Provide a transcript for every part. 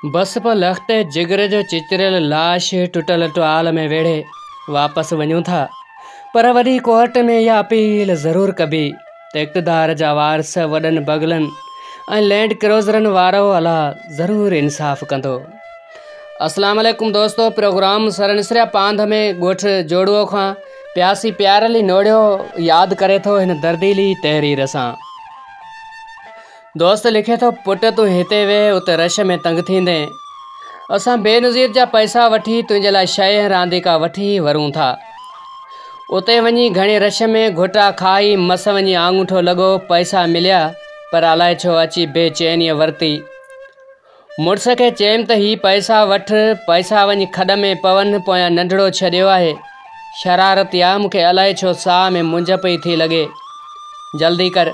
بس پوء لخت جگر جو چچريل لاش ٽٽل ٽوال ۾ ويڙهي واپس وڃون ٿا. پر وڏي ڪورٽ ۾ اها اپيل ضرور ڪبي ته اقتدار جا وارث وڏن بگلن ۽ لينڊ ڪروزرن وارؤ الله ضرور انصاف ڪندو. اسلام عليڪم دوستو پروگرام سرنسريا پانڌ ۾ ڳوٺ جوڙوء کان پياسي پيارلي نوڙيو ياد ڪري ٿو هن درديلي تحرير سان. دوست لکي ٿو، پٽ تون هتي ويهه اتي رش ۾ تنگ ٿيندين. اسان بينظير جا پئسا وٺي تنهنجي لاء شيء ۽ رانديڪا وٺي ورون ٿا. اتي وڃي گهڻي رش ۾ گهٽا کائي مس وڃي آڱوٺو لڳو، پئسا مليا پر الائي ڇو اچي بي چينيء ورتي. مڙس کي چيم ته هي پئسا وٺ، پئسا وڃي کڏ ۾ پون، پويان ننڍڙو ڇڏيو آهي. شرارت آ، مون کي الائي ڇو ساهه ۾ مونجهه پئي ٿي لڳي. جلدي ڪر.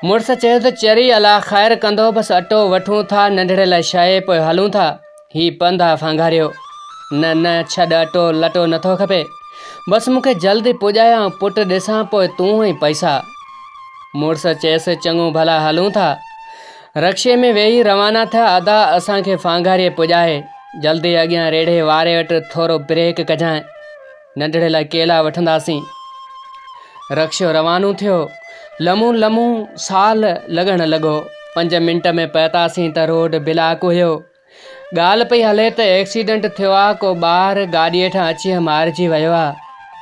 مڙس چيو ته چري الله خير ڪندو، بس اٽو وٺون ٿا، ننڍڙي لاء شيء، پوء هلون ٿا. هي پنڌ آ ڦانگهاريو. نه نه ڇڏ اٽو لٽو نٿو کپي. بس مون کي جلدي پڄاء آئون پٽ ڏسان پوء تون ۽ پئسا. مڙس چيس چڱو ڀلا هلون ٿا. رڪشي ۾ ويهي روانا ٿيا ادا اسان کي ڦانگهاريء پڄائي جلدي اڳيان ريڙهي واري وٽ ٿورو بريڪ ڪجانء ننڍڙي لاء ڪيلا وٺنداسين. رڪشو روانو ٿيو. لمحو لمحو سال لڳڻ لڳو. پنج منٽ ۾ پهتاسين ته روڊ بلاڪ هيو. ڳالهه پئي هلي ته ايڪسيڊنٽ ٿيو آ، ڪو ٻار گاڏي هيٺان اچي مارجي ويو آ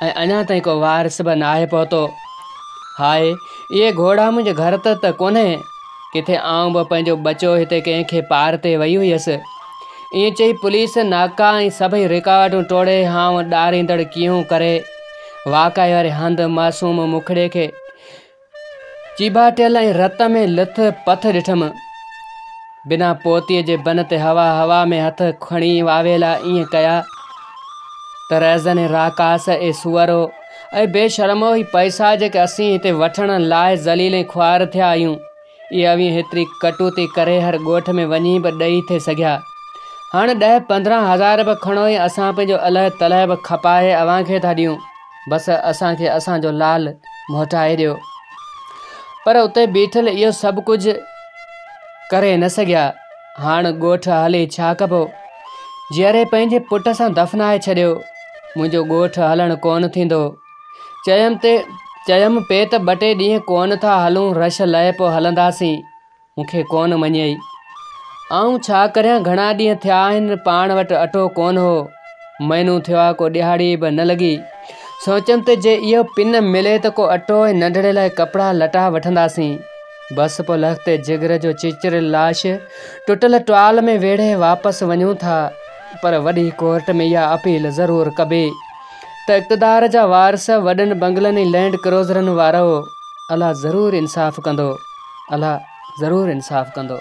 ۽ اڃا تائين ڪو وارث به ناهي پهتو. هاء اهي گهوڙا منهنجي گهر ته ته ڪونهي، ڪٿي آئون به پنهنجو ٻچو هتي ڪنهن کي پار تي وئي هيس. ائين چئي پوليس ناڪا ۽ سڀئي رڪاوٽون ٽوڙي هانء ڏاريندڙ ڪيهون ڪري واقعي واري هنڌ معصوم مکڙي کي چيڀاٽيل ۽ رت ۾ لٿ پٿ ڏٺم. بنا پوتيء جي بن تي هوا هوا ۾ هٿ کڻي واويلا ائين ڪيا ته رهزن ۽ راڪاس، اي سوئرو، اي بي شرمو، هي پئسا جيڪي اسين هتي وٺڻ لاء ذليل ۽ خوار ٿيا آهيون، اهي اوهين هيتري ڪٽوتي ڪري هر ڳوٺ ۾ وڃي به ڏئي ٿي سگهيا. هاڻ ڏهه 15 هزار به کڻو ۽ اسان پنهنجو الهه تلهه به کپائي اوهان کي ٿا ڏيون. بس اسان کي اسان جو لال موٽائي ڏيو. پر اتي بيٺل اهو سڀ ڪجهه ڪري نه سگهيا. هاڻ ڳوٺ هلي ڇا ڪبو؟ جيئري پنهنجي پٽ سان دفنائي ڇڏيو. منهنجو ڳوٺ هلڻ ڪونه ٿيندو. چيم تي چيم پي ته ٻه ٽي ڏينهن ڪونه ٿا هلون رش لهي پوء هلنداسين. مون کي ڪونه مڃيئي. آئون ڇا ڪريان گهڻا ڏينهن ٿيا آهن پاڻ وٽ اٽو ڪونه هو. مهينو ٿيو آ ڪو ڏهاڙي به نه لڳي. سوچيم ته جي اهو پن ملي ته ڪو اٽو ۽ ننڍڙي لاء ڪپڙا لٽا وٺنداسين. بس پوء لخت جگر جو چچريل لاش ٽٽل ٽوال ۾ ويڙهي واپس وڃون ٿا. پر وڏي ڪورٽ ۾ اها اپيل ضرور ڪبي ته اقتدار جا وارث وڏن بنگلن ۽ لينڊ ڪروزرن وارؤ! الله ضرور انصاف ڪندو. الله ضرور انصاف ڪندو.